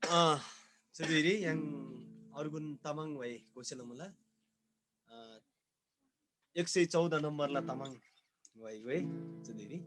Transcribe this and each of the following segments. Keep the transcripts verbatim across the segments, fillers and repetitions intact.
अँ, चुदिरी य्‍हाङ अर्गुन तामाङ व्‍हाइ गोसेला मुला। अँ, एक सय चौध नम्बरला तामाङ व्‍हाइ गोइ चुदिरी।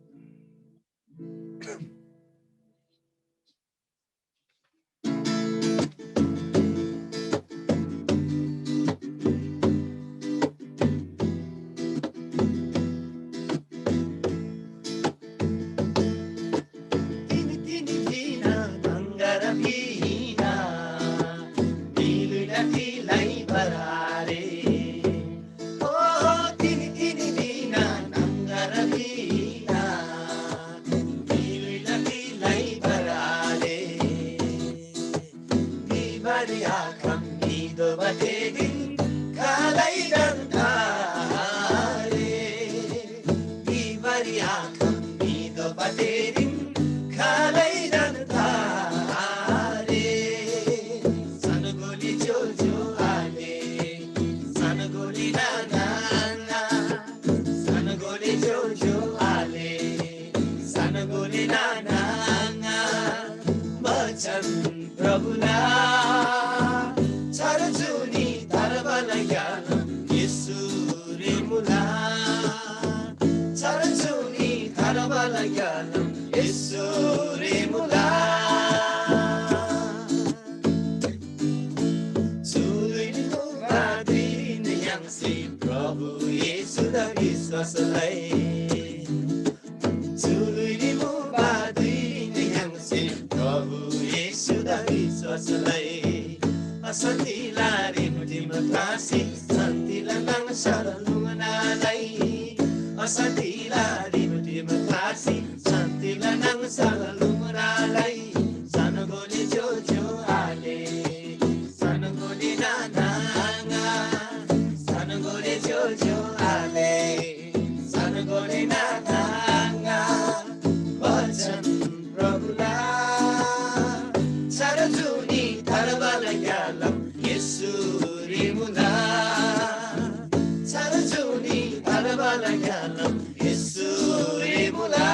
येशूरी मुला।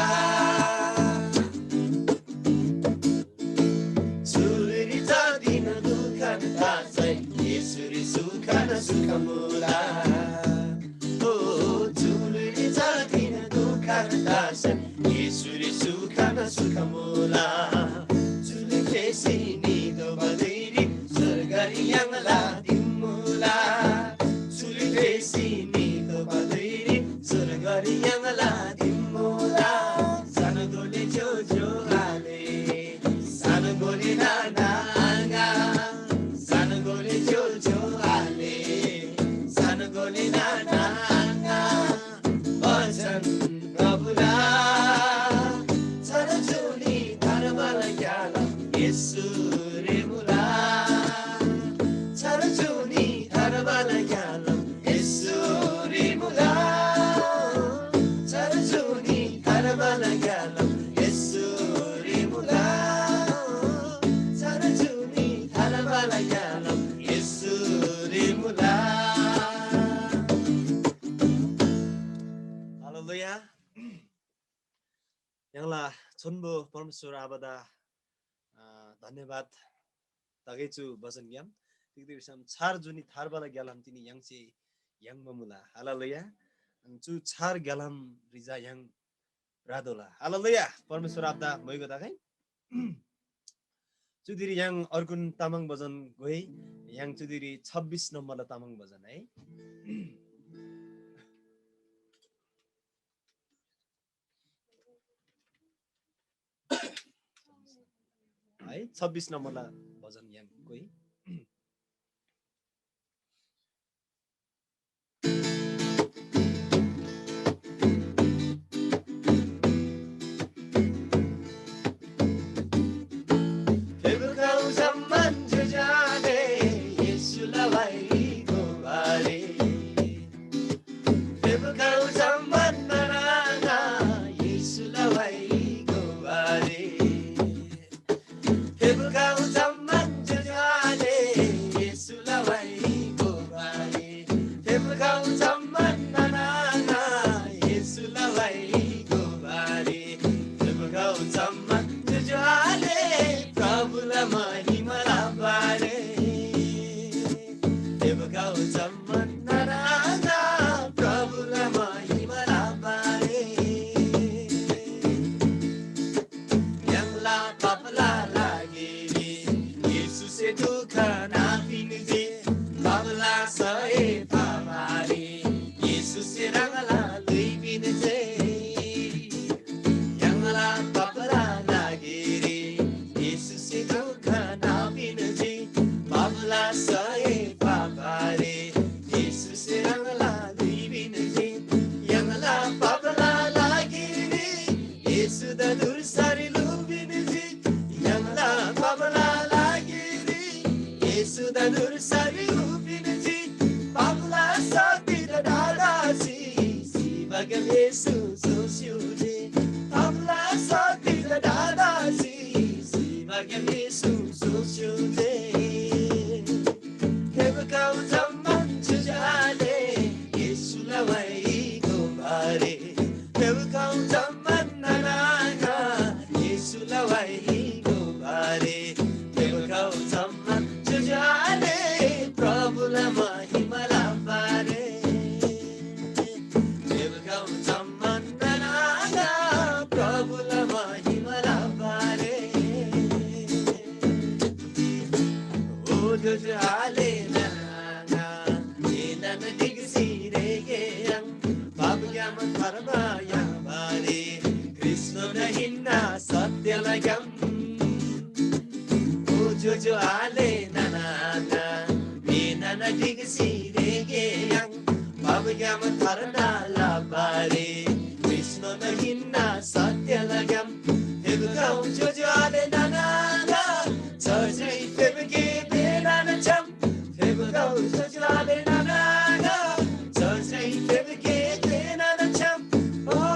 चुलिरी चदिन दुःखन तासै येशूरी सुखन सुख मुला। ओ चुलिरी चदिन दुःखन तासै येशूरी सुखन सुख मुला। चुलि फेसी निदो बदैरी स्वर्गरी य्‍हाङला दिमुला। चुलि फेसी निदो बदैरी स्वर्गरी य्‍हाङला दिमुला। सानो गोले ज्‍यो ज्‍यो आले, सानो गोले नाना आङा, सानो गोले ज्‍यो ज्‍यो आले, सानो गोले नाना आङा। वचन प्रभुला, चर जुनी धर्मला ग्‍याला येशूरी मुला। चर जुनी धर्मला ग्‍याला येशूरी मुला। चर जुनी धर्मला ग्‍याला येशूरी मुला। चर जुनी धर्मला ग्‍याला येशूरी मुला। हालेलुया। य्‍हाङला छोन्‍बो परमेश्‍वर आबादा, अ, धन्‍यवाद तगै चु वचनग्‍याम। तिग्‍दा भिसम छार जुनी थार्बाला ग्‍यालाम तिनी य्‍हाङसे याङ्बा मुला। हालेलुया। अनि चु छार ग्‍यालाम रिजा य्‍हाङ भ्रतोःला। हालेलुया। परमेश्‍वर आबादा मोइगो तगै। चुदिरी य्‍हाङ अर्गुन तामाङ भजन गोइ, य्‍हाङ चुदिरी छब्बिस नम्बरला तामाङ भजन है। है, छब्बिस नम्बरला भजन य्‍हाङ गोइ। फेबुखौ जम्‍मान जुजाले येशूला वाइ गोबारे। फेबुखौ जम्‍मान नराना येशूला वाइ गोबारे। फेबुखौ जम्‍मान जुजाले येशूला वाइ गोबारे। फेबुखौ जम्‍मान ननाना येशूला वाइ गोबारे। फेबुखौ जम्‍मान जुजाले प्रभुला महिमा लबारे। फेबुखौ जम्‍मान ननाना प्रभुला महिमा लबारे। य्‍हाङला पापला लागिरी येशूसे दुःख नापिन्‍जी। पापला सय फाबारी येशूसे ह्राङला ल्‍हुइ पिन्‍जी। य्‍हाङला पापला लागिरी येशूसे दुःख नापिन्‍जी। पापला सय फाबारी येशूसे ह्राङला ल्‍हुइ पिन्‍जी। य्‍हाङला पापला लागिरी येशूदा धुर्सारी ल्‍हु पिन्‍जी। य्‍हाङला पापला लागिरी येशूदा धुर्सारी ल्‍हु पिन्‍जी। पापला शक्तिदा ढाढासी सिबाग्‍याम येशू सोस्‍युजी। पापला शक्तिदा ढाढासी सिबाग्‍याम येशू सोस्‍युजी। फेबुखौ जम्‍मान जुजाले येशूला वाइ गोबारे। फेबुखौ जम्‍मान ननाना येशूला वाइ गोबारे। फेबुखौ जम्‍मान जुजाले प्रभुला महिमा लबारे। फेबुखौ जम्‍मान ननाना प्रभुला महिमा लबारे। ओ जुजाले ननाना, एनन ढिक्‍सी रेगेय् य्‍हाङ पापग्‍याम थार्बा याङ्बारी ख्रीष्‍टनोन हिन्‍ना सत्‍यला ग्‍याम। ओ ज्‍योज्‍यो आले नाना आङा, एनन ढिक्‍सी रेगेय् य्‍हाङ पापग्‍याम थार्ना लबारी ख्रीष्‍टनोन हिन्‍ना सत्‍यला ग्‍याम। फेबुखौ ज्‍योज्‍यो आले नाना आङा, चर्चरी फेबुके बेनान छ्‌याम। फेबुखौ ज्‍योज्‍यो आले नाना आङा, चर्चरी फेबुके बेनान छ्‌याम। ओ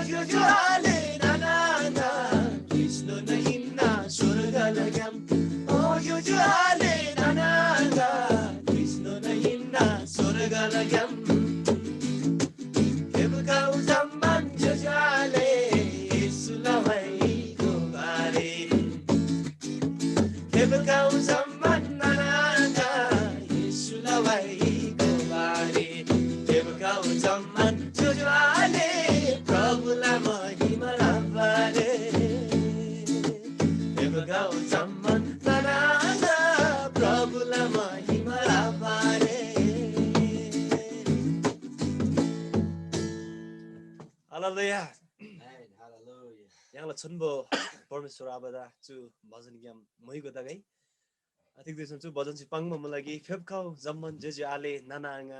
हालेलुया। य्‍हाङला छोन्‍बो परमेश्‍वर आबादा चु भजनग्‍याम मोइगो तगै। तिग्‍दा भिसम चु भजनसे पाङ्बा मुला कि फेप्‍खउ जम्‍मान ज्‍योज्‍यो आले नाना आङा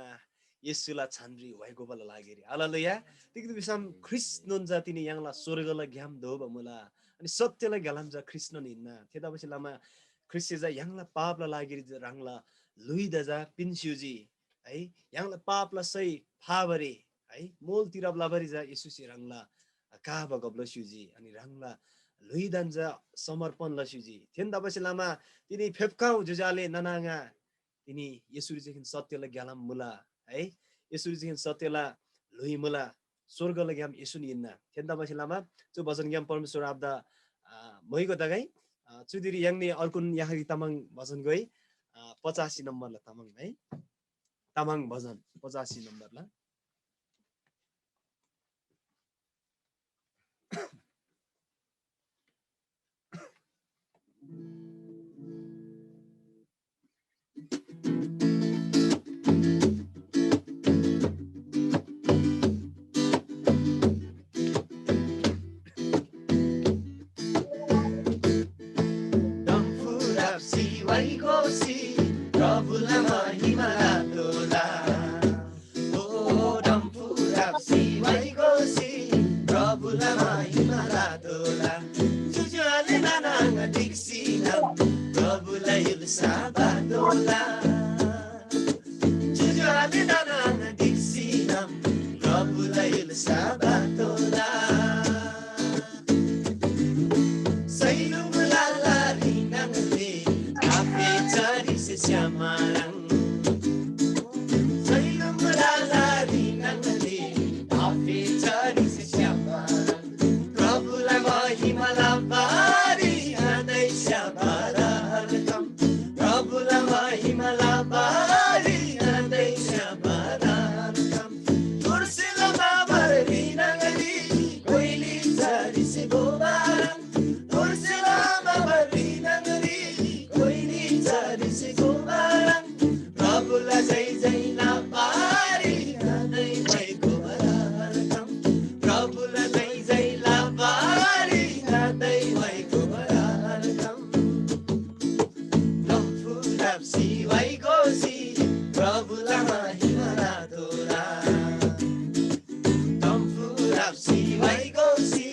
येशूला छानरी व्‍हाइ गोबाला लागिरी। हालेलुया। तिग्‍दा भिसम ख्रीष्‍टनोन चा तिनी य्‍हाङला स्‍वर्गला ग्‍याम दोबा मुला। अनि सत्यला ग्‍यालाम चा ख्रीष्‍टनोन हिन्‍ना। थेतबासेलमा ख्रीष्‍टसे चा य्‍हाङला पापला लागिरी ह्राङला ल्‍हुइदा चा पिन्‍स्‍युजी। है, य्‍हाङला पापला सय फाबारी, है, मोल तिरब लबारी चा येशूसे ह्राङला काबा गब लस्‍युजी, अनि ह्राङला ल्‍हुइदान चा समर्पण लस्‍युजी। थेन्‍तबासेलमा तिनी फेप्‍खउ ज्‍योज्‍यो आले नाना आङा, तिनी येशूरी चाहिँ सत्यला ग्‍यालाम मुला, है, येशूरी चाहिँ सत्यला ल्‍हुइ मुला, स्‍वर्गला ग्‍याम येशून हिन्‍ना। थेन्‍तबासेलमा चु भजनग्‍याम परमेश्‍वर आबादा, आ, मोइगो तगै, आ, चुदिरी य्‍हाङनी अर्गुन याखरी तामाङ भजन गोइ, आ, पचासी नम्बरला तामाङ, है। तामाङ भजन पचासी नम्बरला। डम्फु राप्‍सी व्‍हाइ गोसी प्रभुला महिमा लतोःला। ओ डम्फु राप्‍सी व्‍हाइ गोसी प्रभुला महिमा लतोःला। ज्‍योज्‍यो आले नाना आङा ढिक्‍सीनम प्रभुला य्‍हुल्‍सा बातोःला। ज्‍योज्‍यो आले नाना आङा ढिक्‍सीनम प्रभुला य्‍हुल्‍सा बातोःला। सैलुङ लाला ह्रिनाङले आफे चरीसे स्‍यामारङ। सैलुङ लाला ह्रिनाङले आफे चरीसे स्‍यामारङ। प्रभुलाई महिमा लबारी नादै स्‍याबार हरकम। प्रभुलाई महिमा लबारी नादै स्‍याबार हरकम। तुर्सिला बाबर ह्रिनाङरी कोइली चरीसे बोबारङ। तुर्सिला बाबर ह्रिनाङरी कोइली चरीसे बोबारङ। प्रभुला जय जय लबारी नादै व्‍हाइ गोबार हरकम। प्रभुला जय जय लबारी नादै व्‍हाइ गोबार हरकम। डम्फु राप्‍सी व्‍हाइ गोसी प्रभुला महिमा लतोःला। डम्फु राप्‍सी व्‍हाइ गोसी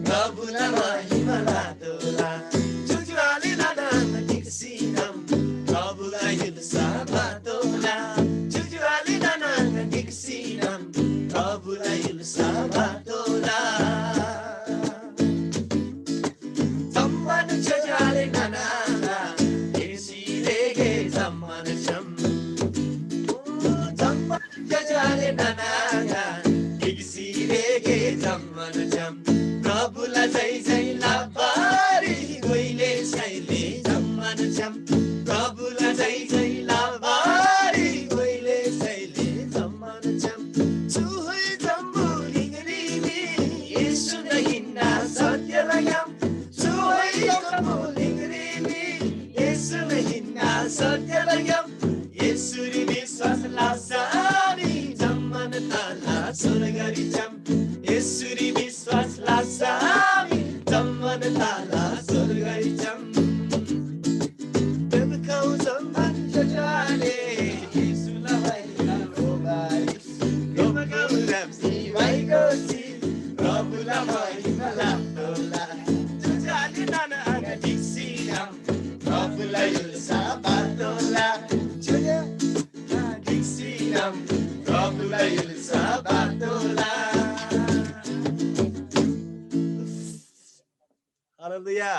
प्रभुला महिमा लतोःला। ज्‍योज्‍यो आले नाना आङा ढिक्‍सीनम प्रभुला य्‍हुल्‍सा बातोःला। ज्‍योज्‍यो आले नाना आङा ढिक्‍सीनम प्रभुला य्‍हुल्‍सा बातोःला। जम्‍मान ज्‍योज्‍यो आले नाना आङा ढिक्‍सी रेगे जम्‍मान छ्‌याम। जम्‍मान ज्‍योज्‍यो आले नाना आङा ढिक्‍सी रेगे जम्‍मान छ्‌याम। प्रभुला जय जय लबारी गोइले सैले जम्‍मान छ्‌याम। प्रभुला जय जय लबारी गोइले सैले जम्‍मान छ्‌याम। चुहुइ जम्‍बुलिङरी मी येशून हिन्‍ना सत्‍यला ग्‍याम। चुहुइ जम्‍बुलिङरी मी येशून हिन्‍ना सत्‍यला ग्‍याम। येशूरी विश्‍वास लसा मी जम्‍मान तला स्‍वर्गरी छ्‌याम। येशूरी विश्‍वास लसा मी जम्‍मान तला स्‍वर्गरी छ्‌याम। बेबकाउ जम्‍मान ज्‍योज्‍यो आले येशूला व्‍हाइला गोबारी। बेबकाउ राप्‍सी व्‍हाइ गोसी प्रभुला महिमा लतोःला। ज्‍योज्‍यो आले नाना आङा ढिक्‍सीनम प्रभुला य्‍हुल्‍सा बातोःला। ज्‍योज्‍यो ढिक्‍सीनम प्रभुला य्‍हुल्‍सा बातोःला। हालेलुया।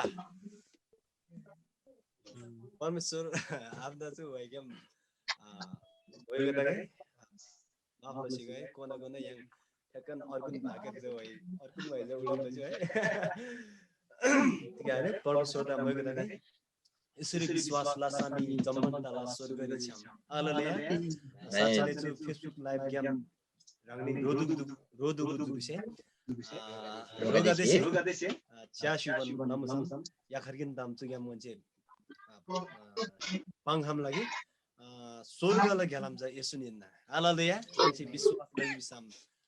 परमेश्‍वर आबादा चु व्‍हाइग्‍याम, आ, व्‍हाइग्‍याम माफ लसी गए, कोना कोना य्‍हाङ ठ्याक्कन अर्गुन भागेर जो व्‍हाइ, अर्गुन व्‍हाइ जो उडान जो है। ठीक है, परमेश्‍वरदा मोइगो तगै। यसरी विश्वास लसा मी जम्‍मान तला स्‍वर्गरी छ्‌याम। हालेलुया। साँच्‍चीनै चु Facebook live ग्‍याम ह्राङनी रोदुगु, रोदुगु दुगुसे, आ, रोगदेसे, आ, च्‍यास्‍यु बन नमसम याखरकिन दाम चुग्‍याम ङन्‍से, आ, आ, पाङ्‌खम लागि, आ, स्‍वर्गला ग्‍यालाम चा येशून हिन्‍ना। हालेलुया। ङन्‍से विश्‍वास लजी भिसम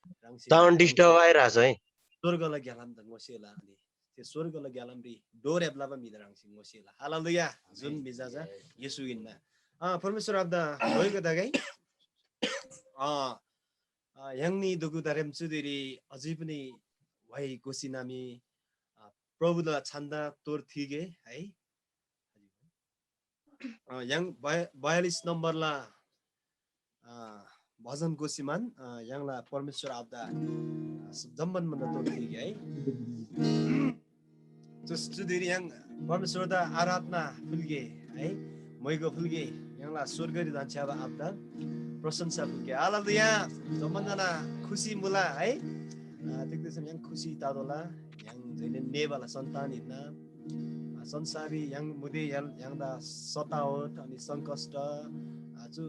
ह्राङसे साउन्ड डिस्टर्ब आइरहेछ है। स्वर्गला ग्यालाम त ङोसेला, अनि त्यो स्वर्गला ग्यालामरी डोर एप्लाबा म्‍हिदा ह्राङसे ङोसेला। हालेलुया। जुन म्‍हि जा जा येशू हिन्‍ना। अँ, परमेश्‍वर आबादा भोइको तगै। अँ, अँ, य्‍हाङनी दुगु दारेम चुदिरी अझै पनि वाइ गोसी नामी, अँ, प्रभुला छन्‍दा तोर थिगे है। अँ, य्‍हाङ बया-, बयालिस नम्बरला, अँ, भजन गोसीमान, अँ, य्‍हाङला परमेश्‍वर आबादा, अँ, जम्‍मान भन्‍दा तोर थिगे है। चुस चुदिरी य्‍हाङ परमेश्‍वरदा आराधना फुल्‍गे है, मोइगो फुल्‍गे, य्‍हाङला स्‍वर्गरी धन्‍छ्‌याबा आबादा प्रशंसा फुल्‍गे। हालेलुया। जम्‍मान जना खुसी मुला है। अँ, तिग्‍दा भिसम य्‍हाङ खुसी ततोःला, य्‍हाङ जैलेन नेबाला सन्‍तान हिन्‍ना। अँ, संसाररी य्‍हाङ मुदे य्‍हाल-, य्‍हाङदा सतावट अनि संकष्ट, अँ, चु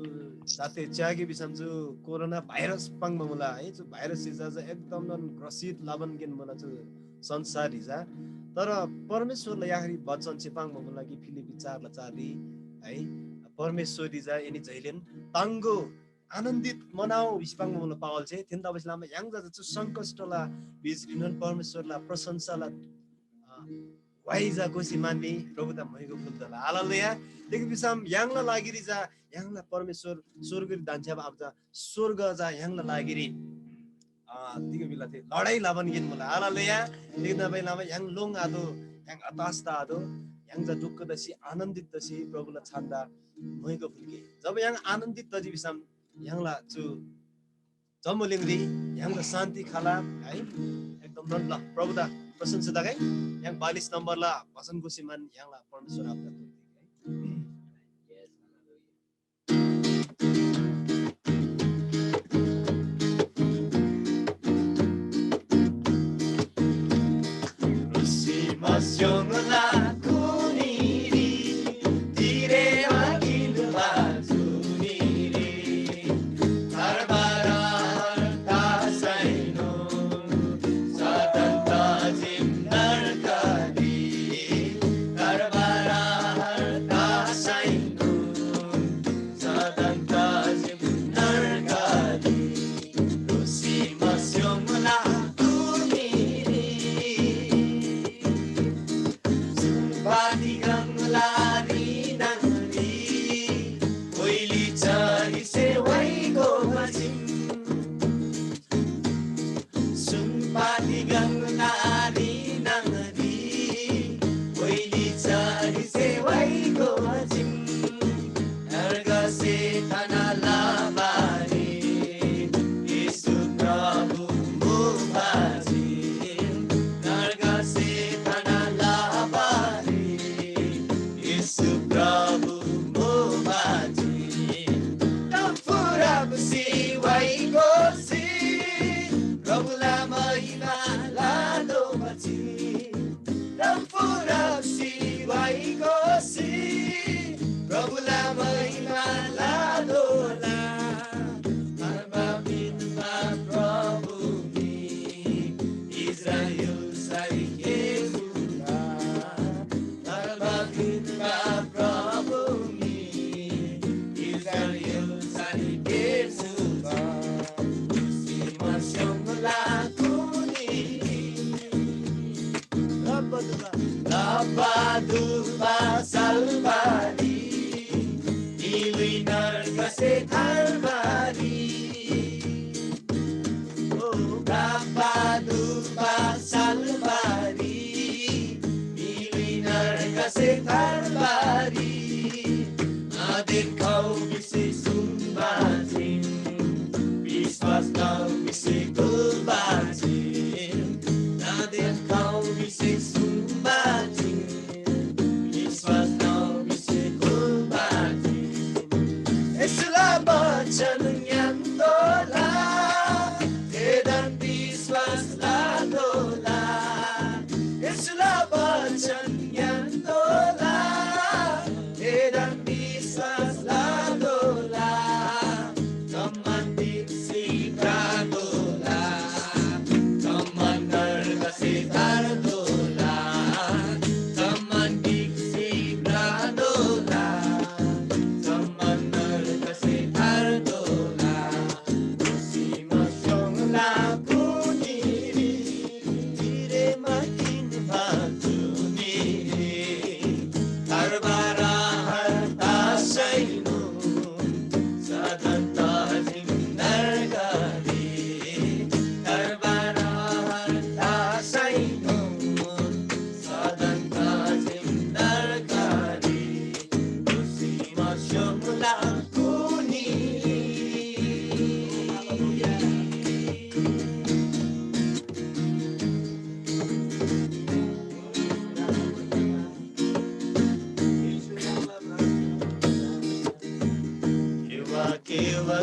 जाते च्‍यागे भिसम चु कोरोना भाइरस पाङ्बा मुला है। चु भाइरस हिजा एकदमनोन ग्रसित लबान गेन मुला चु संसार हिजा। तर परमेश्‍वरला याहरी बचन छे पाङ्बा मुला कि फिलिप्पी चारला चाररी है, परमेश्‍वररी जा एनी जैलेन ताङ्‍गो आनन्दित मनाउ भिसी पाङ्बा मुला पावल छे। थेन तबसे लमा य्‍हाङ जा चु संकष्टला बीचरीनोन परमेश्‍वरला प्रशंसाला, अँ, वाइ जा गोसी मान्‍नी प्रभुदा मोइगो फुल्‍तला। हालेलुया। तिग्‍दा भिसम य्‍हाङला लागिरी जा य्‍हाङला परमेश्‍वर स्‍वर्गरी धन्‍छ्‌याबा आबा जा स्‍वर्ग जा य्‍हाङला लागिरी, अँ, तिग भिला थे लडाइ लबान गेन मुला। हालेलुया। तिग्‍दा भिसम य्‍हाङ लोङ आदो, य्‍हाङ हताश आदो, य्‍हाङ जा ढुक्‍क तसी आनन्दित तसी प्रभुला छन्‍दा मोइगो फुल्‍गे। जब य्‍हाङ आनन्दित तजी भिसम य्‍हाङला चु जम्‍बुलिङरी य्‍हाङदा शान्ति खला है। एकदम नन ल प्रभुदा प्रशंसा तगै। य्‍हाङ बयालिस नम्बरला भजन गोसीमान य्‍हाङला परमेश्‍वर आबादा तुति है।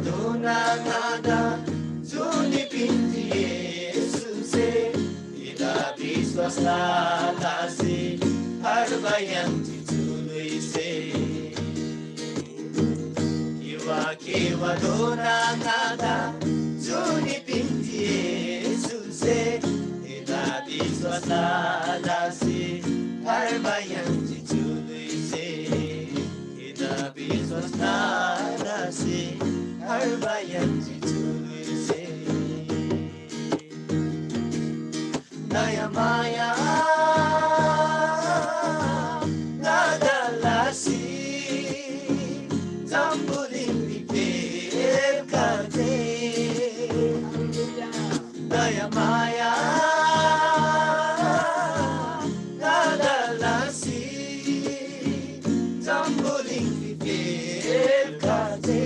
दोना ङादा जुनी पिन्‍जी येशूसे, एदा विश्‍वास लसी थार्बा याङ्जी चु ल्‍हुइसे। केवा केवा दोना ङादा जुनी पिन्‍जी येशूसे, एदा विश्‍वास लसी थार्बा याङ्जी चु ल्‍हुइसे। एदा विश्‍वास लसी थार्बा याङ्जी चु ल्‍हुइसे। दया माया ङादा लसी जम्‍बुलिङरी फेप्‍खजी। दया माया ङादा लसी जम्‍बुलिङरी फेप्‍खजी।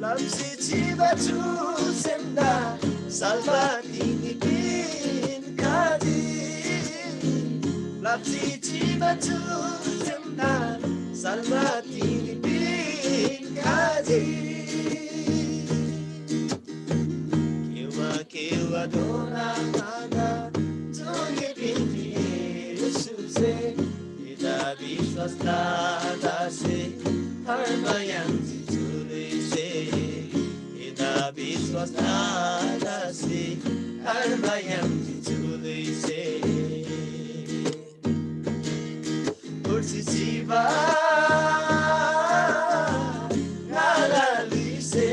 ब्‍लप्‍सी चिबा चु सेमदा साल्‍बा तिनी पिन्‍खजी। ब्‍लप्‍सी चिबा चु सेमदा साल्‍बा तिनी पिन्‍खजी। केवा केवा दोना ङादा जुनी पिन्‍जी येशूसे, एदा विश्‍वास लसी थार्बा याङ्जी चु ल्‍हुइसे। एदा विश्‍वास लसी थार्बा याङ्जी चु ल्‍हुइसे। बुर्सी चिबा ङाला ल्‍हुइसे,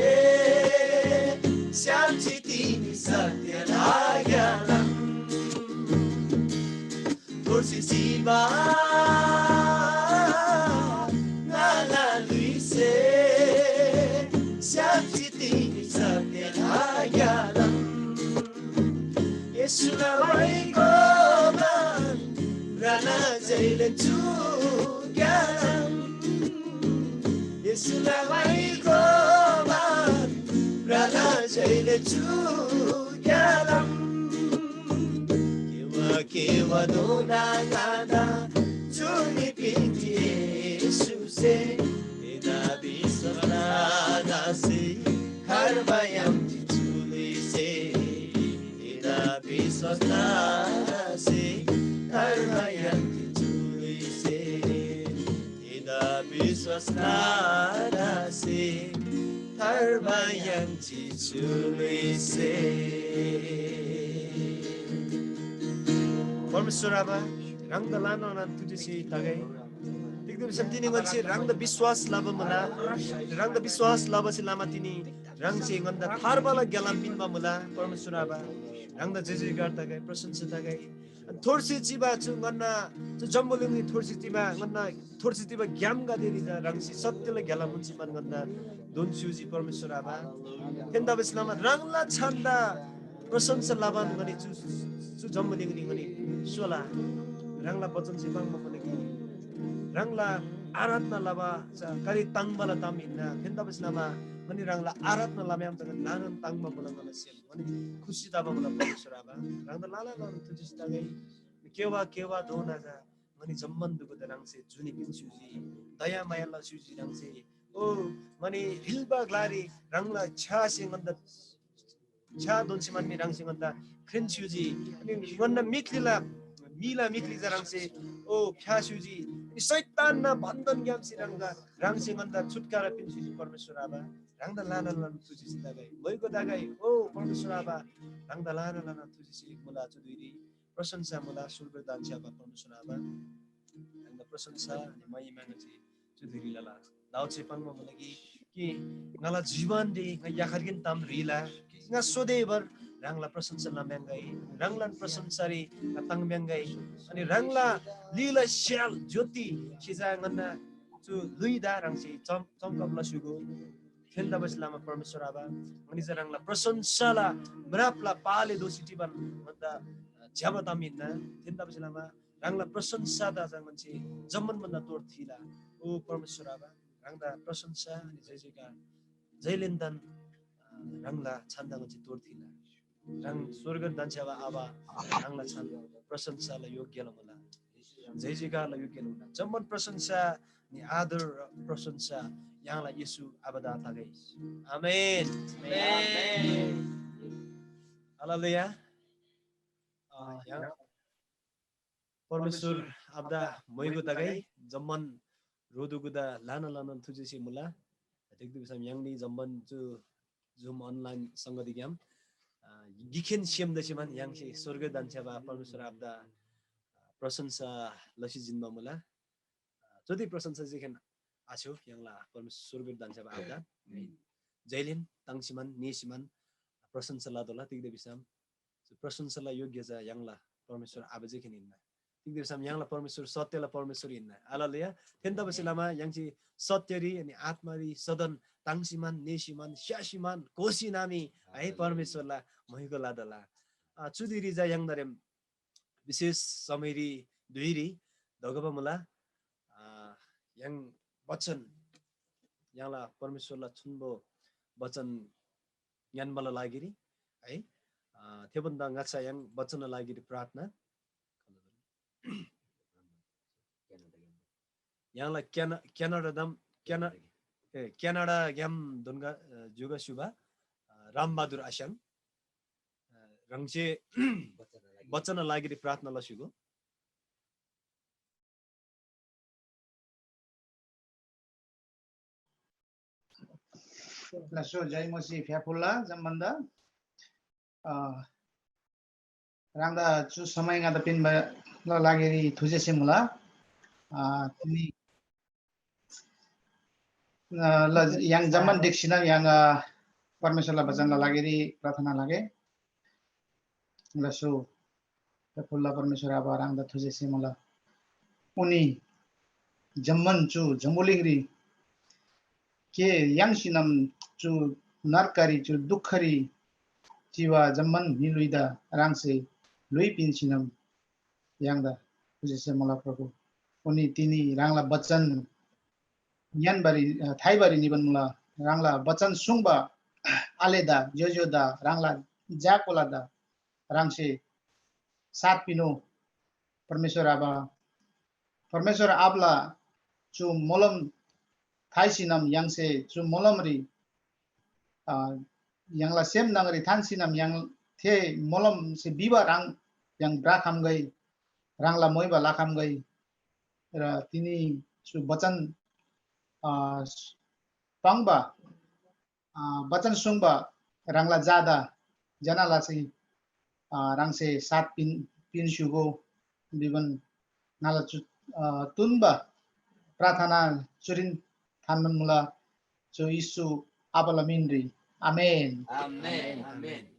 स्‍याप्‍सी तिनी सत्‍य लाग्‍यालम। बुर्सी चिबा ङाला ल्‍हुइसे, स्‍याप्‍सी तिनी सत्‍य लाग्‍यालम। येशूला वाइगो मान, ब्रना जैले चु ग्‍यालम। येशूला वाइगो मान, ब्रना जैले चु ग्‍यालम। केवा केवा दोना ङादा जुनी पिन्‍जी येशूसे, एदा विश्‍वास लसी थार्बा याङ्जी चु ल्‍हुइसे। एदा विश्‍वास लसी थार्बा याङ्जी चु ल्‍हुइसे। एदा विश्‍वास लसी थार्बा याङ्जी चु ल्‍हुइसे। परमेश्‍वर आबा, ह्राङदा ल्‍हानान थुजेसी तगै। तिग्‍दा भिसम तिनी ङन्‍से ह्राङदा विश्‍वास लबा मुला। ह्राङदा विश्‍वास लबासे लमा तिनी ह्राङसे ङन्‍दा थार्बाला ग्‍यालाम पिन्‍बा मुला। परमेश्‍वर आबा, ह्राङदा जय जयकार तगै, प्रशंसा तगै। अनि थोर्सी चिबा चु ङन्‍ना चु जम्‍बुलिङरी थोर्सी चिबा ङन्‍ना थोर्सी चिबा ग्‍यामगदेरी चा ह्राङसे सत्‍यला ग्‍यालाम उन्‍सी मान ङन्‍ना दोन स्‍युजी परमेश्‍वर आबा। थेन्‍दा भिसम लमा ह्राङला छन्‍दा प्रशंसा लबान ङनी चु, चु जम्‍बुलिङरी ङनी सोला। ह्राङला वचनसे पाङ्बा मुला कि ह्राङला आराधना लबा चा कति ताङ्बाला ताम हिन्‍ना। थेन्‍दा भिसम लमा ङनी ह्राङला आराधना लम्‍याम चा ङनी ल्‍हानान ताङ्बा मुला ङन्‍ना सेम। ङनी खुसी तबा मुला परमेश्‍वर आबा। ह्राङदा ल्‍हानान थुजेसी तगै। केवा केवा धोना चा ङनी जम्‍मान दुगुदा ह्राङसे जुनी पिन्‍स्‍युजी, दया माया लस्‍युजी ह्राङसे। ओ, ङनी ह्रिल्‍बा ग्‍लारी ह्राङला छ्‌यासे ङन्‍दा छ्‌या दोन्‍सी मान मी ह्राङसे ङन्‍दा ख्रेन्‍स्‍युजी। अनि ङन्‍ना मिख्‍लीला, मीला मिख्‍ली चा ह्राङसे, ओ, फ्‍यास्‍युजी। अनि शैतानना बन्‍धनग्‍यामसे ह्राङदा, ह्राङसे ङन्‍दा छुटकारा पिन्‍स्‍युजी परमेश्‍वर आबा। ह्राङदा ल्‍हाना ल्‍हाना थुजेसी तगै। मोइगो तगै, ओ, परमेश्‍वर आबा, ह्राङदा ल्‍हाना ल्‍हाना थुजेसी मुला चु धुइरी। प्रशंसा मुला स्वर्गदूत आबा परमेश्‍वर आबा। ह्राङदा प्रशंसा अनि महिमा ङन्‍से चु धुइरी लला। दाऊदसे पाङ्बा मुला कि, कि ङाला जीवनरी ङा याखरगेन ताम ह्रीला, ङा सधैँभर ह्राङला प्रशंसा लम्‍याङ्‌गै, ह्राङलान प्रशंसारी ङा ताङ्म्‍याङ्‌गै। अनि ह्राङला लीला स्‍याल ज्‍योति खिजा ङन्‍ना चु ल्‍हुइदा ह्राङसे चम-, चम्‍कब लस्‍युगो। थेन्‍दा भिसम लमा परमेश्‍वर आबा, ङनी चा ह्राङला प्रशंसाला म्रापला पाले दोसी टिबान भन्‍दा ज्‍यबा ताम हिन्‍ना। थेन्‍दा भिसम लमा ह्राङला प्रशंसादा चा ङन्‍से जम्‍मान भन्‍दा तोर थिला। ओ परमेश्‍वर आबा, ह्राङदा प्रशंसा अनि जय जयकार, जयलेन्‍दान, अ, ह्राङला छान्‍दा ङन्‍से तोर थिला। ह्राङ स्‍वर्गरी धन्‍छ्‌याबा आबा, ह्राङला छान प्रशंसाला योग्‍यला मुला। जय जयकारला योग्‍यला मुला। जम्‍मान प्रशंसा नि आदर र प्रशंसा य्‍हाङला येशू आबादा थागै। आमेन। हालेलुया। अ, य्‍हाङ परमेश्‍वर आबादा म्‍हाइगो तगै जम्‍मान रोदुगुदा ल्‍हाना ल्‍हानान थुजेसे मुला। तिग्‍दा भिसम य्‍हाङनी जम्‍मान चु जुम अनलाइन संगतिग्‍याम, अ, गिकखेन सेम दसेमान य्‍हाङसे स्‍वर्गय् धन्‍छ्‌याबा परमेश्‍वर आबादा प्रशंसा लसी जिन्‍बा मुला। अ, जति प्रशंसा जेखेन आछ्‌यो य्‍हाङला परमेश्‍वर स्‍वर्गय् धन्‍छ्‌याबा आबादा जैलेन ताङ्सीमान, नेसीमान प्रशंसा लतोःला। तिग्‍दा भिसम चु प्रशंसाला योग्य चा य्‍हाङला परमेश्‍वर आबा जेखेन हिन्‍ना। तिग्‍दा भिसम य्‍हाङला परमेश्‍वर सत्यला परमेश्‍वर हिन्‍ना। हालेलुया। थेतबासेलमा य्‍हाङसे सत्यरी अनि आत्‍मारी सदन ताङ्सीमान, नेसीमान, स्‍यासीमान, घोसी नामी है परमेश्‍वरला म्‍हाइगो लतोःला। अ, चु धुइरी चा य्‍हाङदारेम विशेष समयरी धुइरी धोगबा मुला। अ, य्‍हाङ वचन, य्‍हाङला परमेश्‍वरला छुम्‍बो वचन ङ्‌यान्‍बाला लागिरी है, अ, थे भन्‍दा ङाच्‍छा य्‍हाङ वचनला लागिरी प्रार्थना। य्‍हाङला क्याना-, क्यानाडादम, क्याना-, ए, क्यानाडाग्‍याम दोन्‍गा, अ, जुगा स्‍युबा, अ, रामबहादुर आस्‍याङ, अ, ह्राङसे बच्‍चाना लागिरी प्रार्थना लस्‍युगो। लास्‍यो जय मसीह फ्‍याफुल्‍ला जम्‍बन्‍दा। अ, ह्राङदा चु समय ङादा पिन्‍बाला लागिरी थुजेसे मुला। अ, तिनी, अ, ल, य्‍हाङ जम्‍मान ढिक्‍सीनोन य्‍हाङ, अ, परमेश्‍वरला बचनला लागिरी प्रार्थना लगे। लास्‍यो फ्‍याफुल्‍ला परमेश्‍वर आबा ह्राङदा थुजेसे मुला। उनी जम्‍मान चु जम्‍बुलिङरी के याङ्सीनम चु नर्करी चु दुःखरी चिबा जम्‍मान म्‍हि ल्‍हुइदा ह्राङसे ल्‍हुइ पिन्‍सीनम य्‍हाङदा थुजेसे मुला प्रभु। उनी तिनी ह्राङला बचन ङ्‌यान्‍बारी, अ, थाइबारी निबान मुला। ह्राङला बचन सुङ्बा आलेदा, ज्‍योज्‍योदा, ह्राङला झ्‍याकोलादा ह्राङसे साथ पिनु। परमेश्‍वर आबा, परमेश्‍वर आबाला चु मोलम थाइसीनम य्‍हाङसे चु मोलमरी, अ, य्‍हाङला सेम न्‍हङरी थान्‍सीनम य्‍हाङ थे मोलमसे भिबा ह्राङ य्‍हाङ भ्रखम्‍गै, ह्राङला मोइबा लखम्‍गै। र तिनी चु बचन, अ, पाङ्बा, अ, बचन सुङ्बा ह्राङला झादा ज्‍यना लसी, अ, ह्राङसे साथ पिन, पिन्‍स्‍युगो भिबान ङाला चु, अ, तुन्‍बा प्रार्थना चुरीन थान्‍बान मुला। चु येशू आबाला मिनरी। आमेन। आमेन। आमेन।